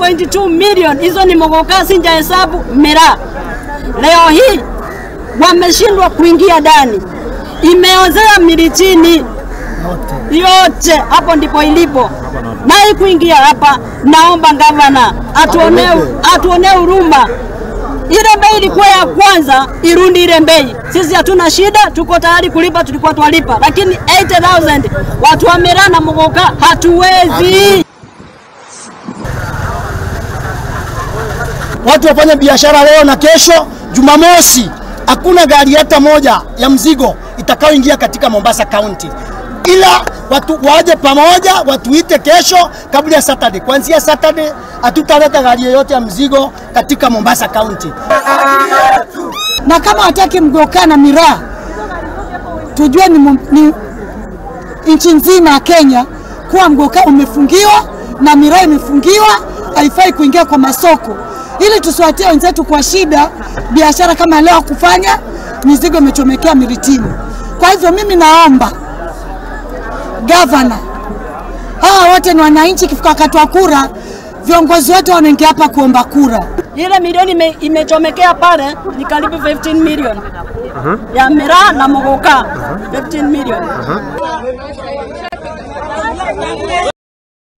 1.2 million. Hizo ni Muguka, sijahesabu miraa. Leo hii wameshindwa kuingia ndani, imeozea Miritini yote, hapo ndipo ilipo. Na hii kuingia hapa, naomba gavana atuone huruma. Ile bei ilikuwa ya kwanza, irundi ile bei. Sisi hatuna shida, tuko tayari kulipa, tulikuwa twalipa. Lakini 80,000 watu wa miraa na Muguka hatuwezi. Watu wafanye biashara leo na kesho Jumamosi hakuna gari hata moja ya mzigo itakayoingia katika Mombasa County. Ila watu waje pamoja, watuite kesho kabla ya Saturday. Kuanzia Saturday hatutaleta gari yoyote ya mzigo katika Mombasa County. Na kama hataki Muguka na miraa, tujue ni nchi nzima ya Kenya kuwa Muguka umefungiwa na miraa imefungiwa, haifai kuingia kwa masoko. Ili tusiwatie wenzetu kwa shida, biashara kama leo kufanya, mizigo imechomekea Miritini. Kwa hivyo mimi naomba gavana, hawa wote ni wananchi, ikifika wakati wa kura viongozi wote wanaingia hapa kuomba kura. Ile milioni imechomekea pale ni karibu 15 million. Ya miraa na Muguka 15 million.